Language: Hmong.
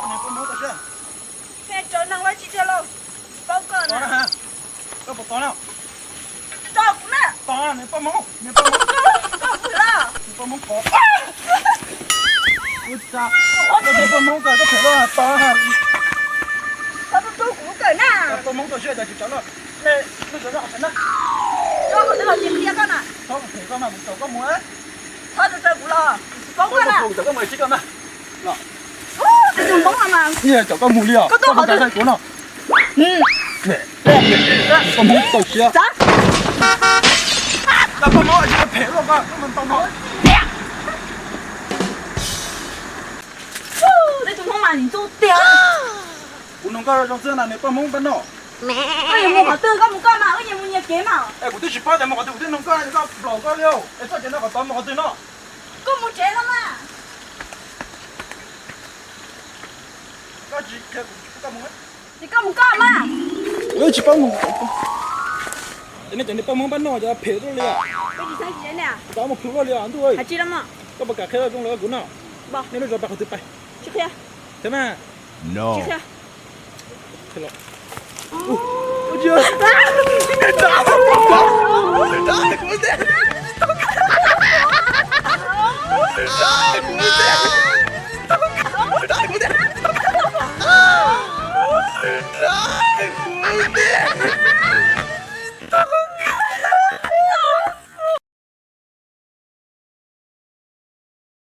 Nws poj Hmoob tau siab. Peb tsav neeg ua tsis tiag lauj, paub koj na. Koj puas tau na? Tso kuv na. Tau, nws poj Hmoob, nws poj Hmoob. Koj puas los? Nws poj Hmoob qhov. Ua cas, koj tus poj Hmoob koj, koj phem luaj tau na. Koj tus tub kuv kawm na. Poj Hmoob tau siab cas tsis tsav luaj. Ej, nej tso koj qhov tsev na. Koj qhov tsev los tsis qhia koj na. Txhob phem koj mas, kuv caum koj mus. Txhob tso kuv los, paub koj na. Caum koj mus tsis koj na. Los. Tus Hmoob no mas. Ib yam caum koj mus li os. Koj tuaj qhov twg kuv no. Koj Hmoob tau siab. Koj Hmoob tsis phem luaj koj, koj mus tau no. Tej tus Hmoob mas ntxub tiag. Kuv nug koj zoo xwb na, nws poj Hmoob npaj noj. Koj yuav mus qhov twg koj mus koj mas, wb nyias mus nyias kev mas. Es kuv twb tsis paub tias mus qhov twg, kuv twb nug koj, koj block koj li. Es txoj kev no kom tau mus qhov twg no? Koj mus tsev no mas. Koj tsis qhia kuv, koj mus. Ces koj mus koj mas. Wb tsis paub mus. Nej cov niag poj Hmoob npaj noj cov phem tuaj li. Koj tsis saib tsis saib ne. Koj mus plhws luaj li os ntuj. Hais tsis los mas. Koj puas kam qhia zoo los kuv no? Nej lub zos pais qhov twg pais? Tsis qhia. Qhia mas. Tsis qhia.